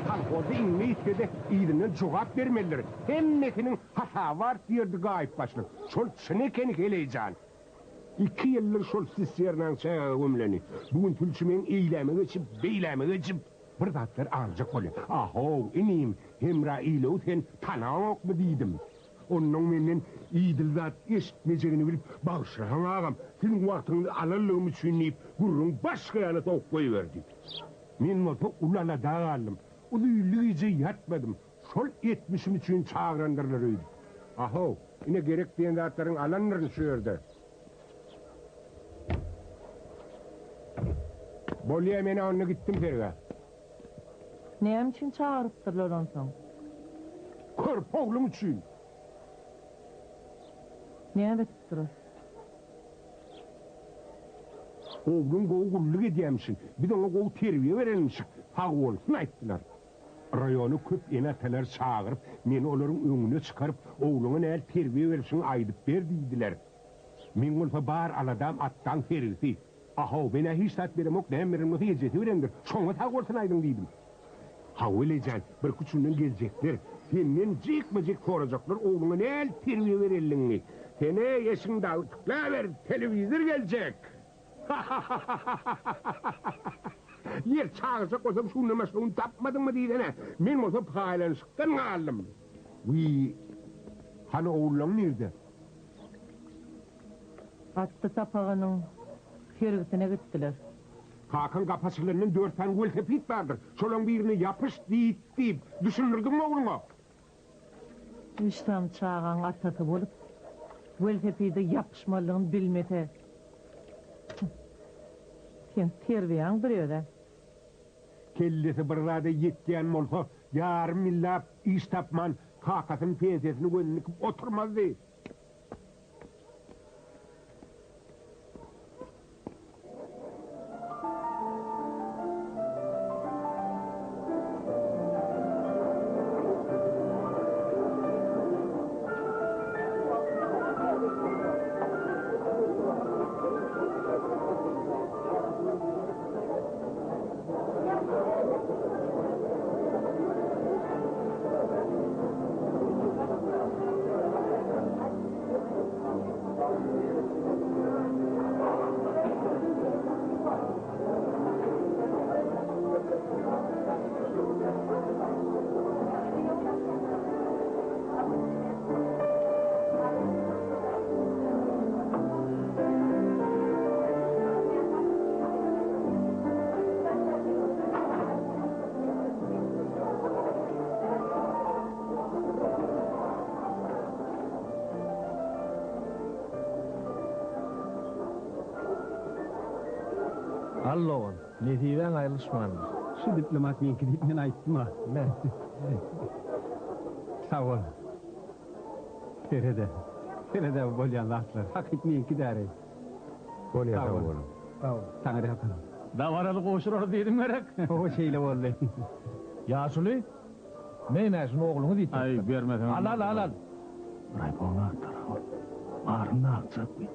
Kolhozda iňňe ýitse-de, yzyndan jogap bermelidir. Hemmesiniň hasaby bar diýerdi Gaýyp başlyk. Şol çyn ekeni heleý jan. Iki ýyldyr şol sisternaň çägä gömleni. Bu gün sülçi meň eýläme geçip, beýläme geçip, bir zatlar aňjak bolýar. A-how, inim, Hemra Ilowy sen tanaňokmy diýdim. Onnoň menden idil zat eşitmejegini bilip, Bagyşlaň agam, siziň wagtyňyzy alanlygym üçin diýip, gürrüňi başga ýana sowup goýberdi. Men bolsa uly alada galdym. Uzynly gije ýatmadym. Şol etmişim üçin çagyrandyrlar öýdüp. A-how, ine gerek diýen zatlaryňy alandyryn şu ýerde. Bolýa, men-ä onda gitdim sergä. Näme üçin çagyrypdyrlar onsoň? Körpe ogluň üçin. Näme edipdir ol? Ogluň gowy gulluk edýämişin. Biz oňa gowy terbiýe berenmişik. Sag bolsun aýtdylar. Raýona köp ene-atalar çagyryp, meni olaryň öňüne çykaryp, ogluňa näl terbiýe berişiňi aýdyp ber diýdiler. Meň bolsa bar aladam Atdaň sergisi. A-how, men-ä hiç zat beremok, näme beren bolsa ejesi berendir. Şoňa sag bolsun aýdyň diýdim. Hawa, Lejan, birküç günden geljekler. Senden jikme-jik sorajaklar ogluňa näl terbiýe berenligiňi. Sen-eý, eşigiň dagy ütükläber, telewizor geljek! Ha-ha-ha-ha-ha-ha-ha-ha! Ýer çagyrjak bolsam şundan başga gün tapmadyňmy diýsene. Men bolsa paýlanyşykdan galdym. Wiý, hany ogullaň nirde? Atdy sapaganyň sergisine gitdiler. Kakaň gapy açylandan dört sany welosiped bardyr. Şolaň birine ýapyş diýip, diýip, düşündirdiňmi ogluňa? Üç sany çagaň atasy bolup, welosipede ýapyşmalydygyny bilmese, seň terbiýäňdir öz-ä. Kellesi bir zada ýetýän bolsa, ýarym ýyllap iş tapman, kakasynyň pensiýasyny gözüne dikip oturmazdy. Al dogan, nesibäň aýrylyşmandyr. Şu diplomat meňki diýip men aýtdym-a. Me. Sag bol. Serede. Serede bu bolýan zatlar. Hakyt meňki däl-eý. Bolýa sag boluň. Sag bol. Taňry ýalkasyn. Dabaraly gowşurarys diýdim gerek. Hawa şeýle boldy. Ýaşuly, men-ä şuny ogluňyz diýip Aý, bermeseň. Al, al, al, al. Raýpon agtara ol. Baryny agtjak bi.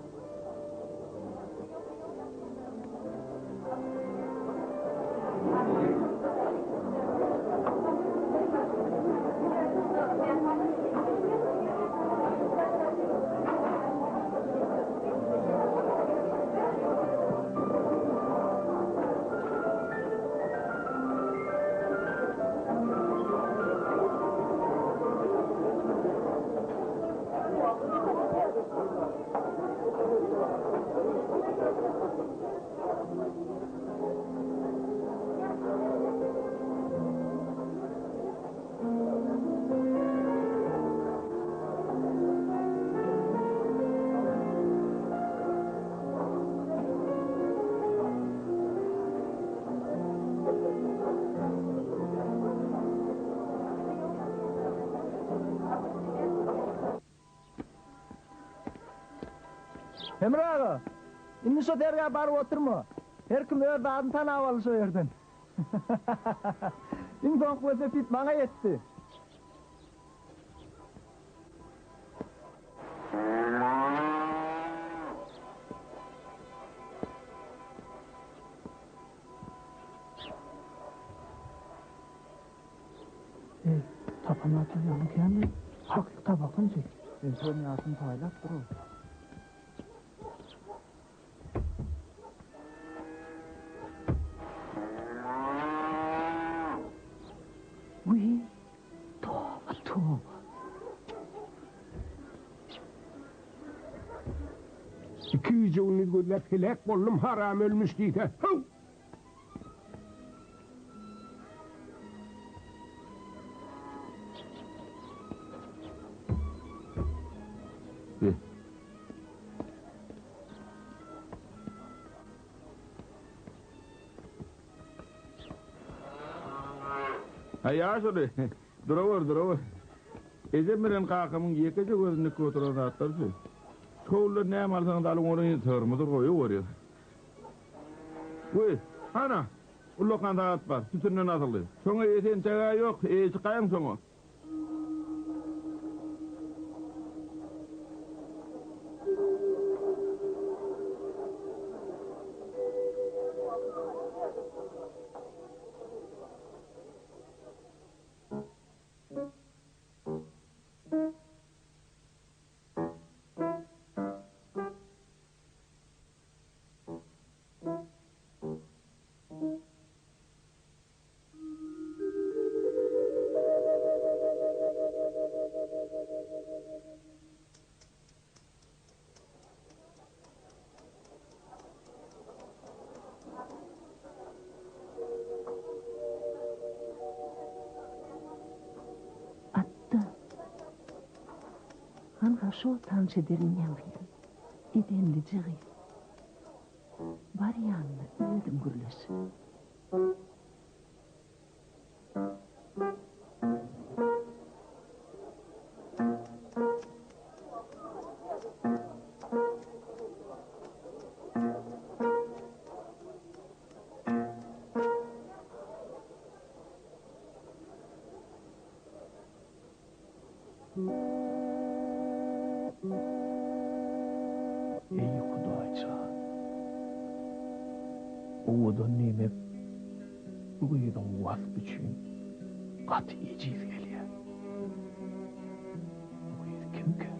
Hemra aga, indi şo dergä baryp oturma. Her kim öz zadyny tanap aldy şo ýerden. Iň soňky welosiped maňa ýetdi. Kakam zatlar ýaňy känmi? Hakyk tabakanjy. Entegem ýaşyny paýlap dur-ow. Wiý, toba, toba. Iki gije-gündiz gözläp heläk boldum, haram ölmüş diýse, höw! Haý ýaşuly, durawer, durawer. Ejem bilen kakamyň ýekeje gözüni dikip oturan zatlary şu. Şowludan näme alsaňyz alyň, ony sygyrmydyr goýaweriň. Wiý, hana, ullakan sagat bar, sütünden asylgy. Şoňa eýesi entek-ä ýok, eýe çykaýyň şoňa. Atda. Hanha şo tanyş ederin ýaňkyny. Edenlije gyz. Bar ýanyna özüň gürleş. Eý Hudaý jan! Owadan diýmek bu gyzyň waspy üçin gaty ejiz gelýär. Bu gyz kimkä?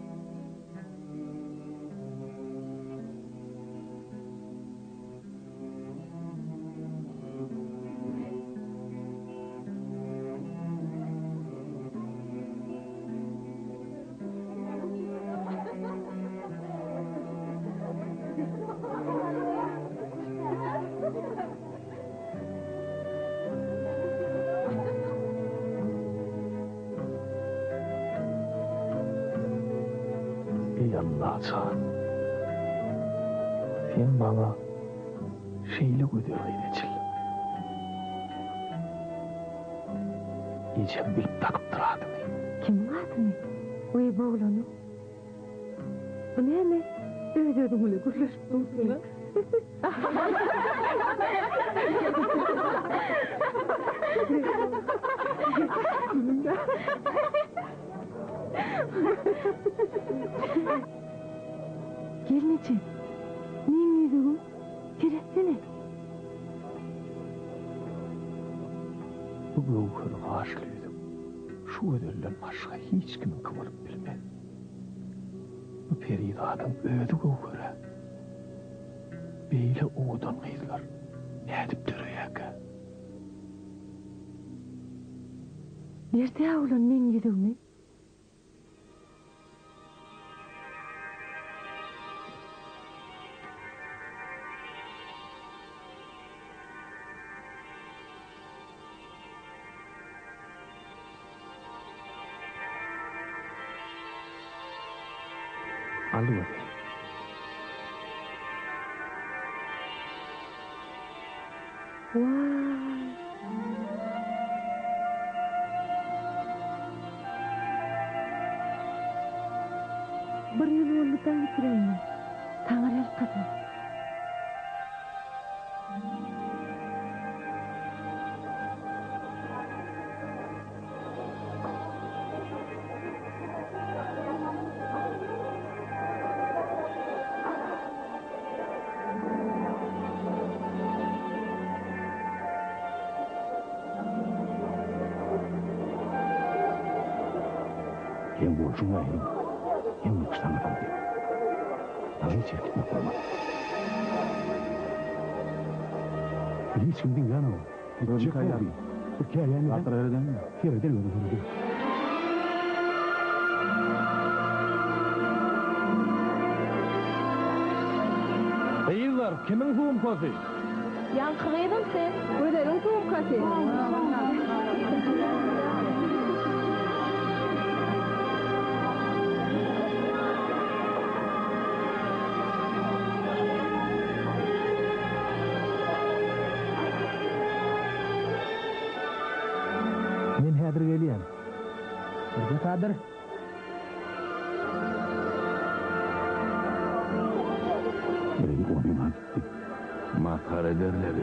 Eý Allajan! Sen maňa şeýle gözel gyz eçil. Ejem bilip dakypdyr adyny. Kimiň adyny? Weý bu oglanyň. Bu näme? Öz-özüň bilen gürleşip dursuň-a. Gelneje, meň ýüzügim, seretsene. Bu göwher gaşly ýüzük şu gözelden başga hiç kimiňki bolup bilmez. Bu perizadyň özi göwher-ä. Beýle owadan gyzlar nädip döreýärkä? Berdä oglan meň ýüzügimi. Al gözel. Waý! Bir ýyl boldy daň ýitirenine. Taňry ýalkasyn. Seň bolşuň nähili? Hemme kişi saňa saldy. Saňa hiç ýere gitmek bolmaz. Bizi hiç kim diňlänok. Gitjek boldy. Bir käýäýmesem. Zatlara seredeňmi? Sereden özüň sereden. Gyzlar, kimiň sumkasy? Ýaňky gyzym sen, Gözeliň sumkasy. Men häzir gelýän. Birde kadyr. Heleý oýuna gitdi. Masgara ederler.